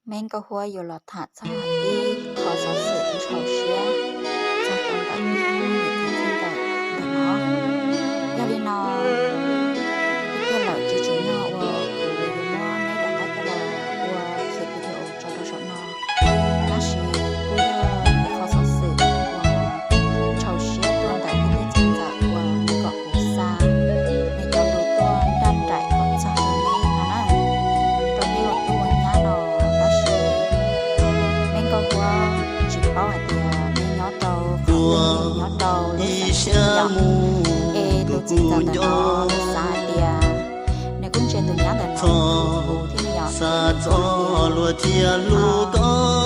Me Nkauj Huab yuav los tham txog ib qho xov xwm ntxhov siab txog rau ntawm ib tug niam txiv ntxawm ntawm no. Yog li no, tiag lawm tsis tsim nyog uas kuv yuav muab neb rov qab coj los ua video tso rau saum no, tab sis kuj yog ib qho xov xwm uas ntxhov siab tuaj ntawm ib tug txiv ntxawm uas nws kom kuv xa nws cov lus tuaj nraj nraim kom txog rau neb no na, rau neb ua tub ua nyab no. Tab sis Me Nkauj Huab tsis paub hais tias neb nyob rau qhov twg, nyob rau lub xeev twg yom. Es tus txiv ntxawm ntawm no nws xav hais tias nws kuj ntsia tus nyab ntawm no kuv thiab ne yom, es nws xav hais tias yog kuv no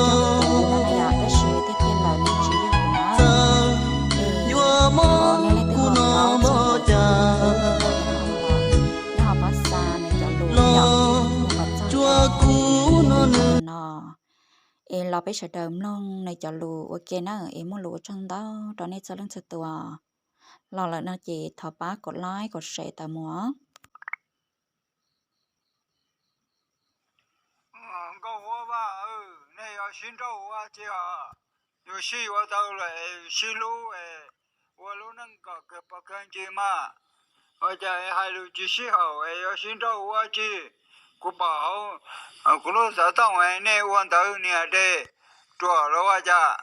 na yom, tab sis tiag tiag lawm nws tsis yog kuv na. Es thov nej leej twg ho paub txog tus txiv ntxawm ntawm no los nej ho pab xa nws cov lus yom, mus kom txog rau tus txiv ntxawm ntawm no, es los peb sawv daws mloog nws cov lus ua ke na, es muaj lus ua tsaug ntau rau nej txhua leej txhua tus. Los lawm no ces thov pab kom like kom share tawm mus. Nkauj Huab Vaj, nej yuav sib nrauj ua dab tsi os? Yus sib yuav tau lawm es sib hlub es ua lub neej kom kawg pov kawg ncig mas, ua cas hais lus tsis sib haum es yuav sib nrauj ua dab tsi? Kuv pom hauv kuv lub xov tooj es nej ua ntawv nias dej ruam los ua cas?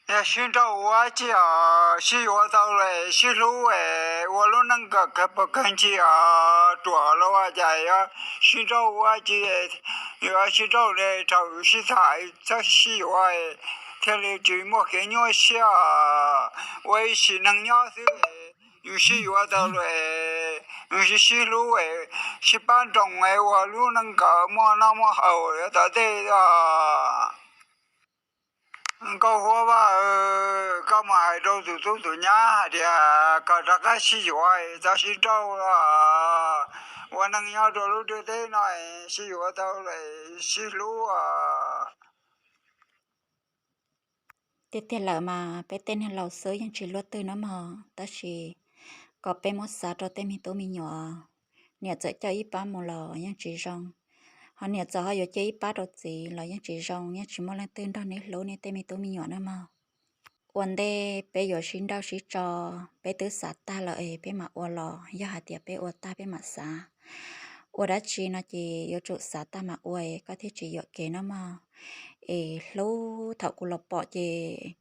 Yog sib nrauj ua dab tsi os? Sib yuav tau lawm es sib hlub es ua lub neej kom kawg pov kawg ncig os, ruam los ua cas yuav sib nrauj ua dab tsi? Yuav sib nrauj li thaum yus sib tham txhob sib yuav thiaj li tsis muaj kev nyuaj siab os. Ua ib sim neej nyob xwb, yus sib yuav tau lawm es yus sib sib hlub es sib pab nroos es ua lub neej kom muaj noj muaj haus yav tom ntej os. Nkauj Huab Vaj, koj mus hais rau tus tub tus nyab hais tias kom rov qab sib yuav, txhob sib nrauj los. Ua neej nyob rau lub ntiaj teb no, sib yuav tau lawm sib hlub os. Tiag tiag lawm mas peb tej neeg laus xwb yeej tsis luaj twg no mog, tab sis kom peb muab xav rau tej me tub me nyuam, niam txawm coj ib pab mus los yeej tsis zoo, ho niam txawm ho yuav cia ib pab rau txiv los yeej tsis zoo, yeej tsis muaj leej twg nrog neb hlub nej tej me tub me nyuam no mog. Ua ntej peb yuav sib nrauj sib tso, peb twb xav tag lawm es peb mam ua los yog hais tias peb ua tag peb mam xav. Ua dab tsi no ces yuav tsum xav tag mam ua, koj thiaj tsis yuam kev no mog. Es hlub thaum kuv los pom ces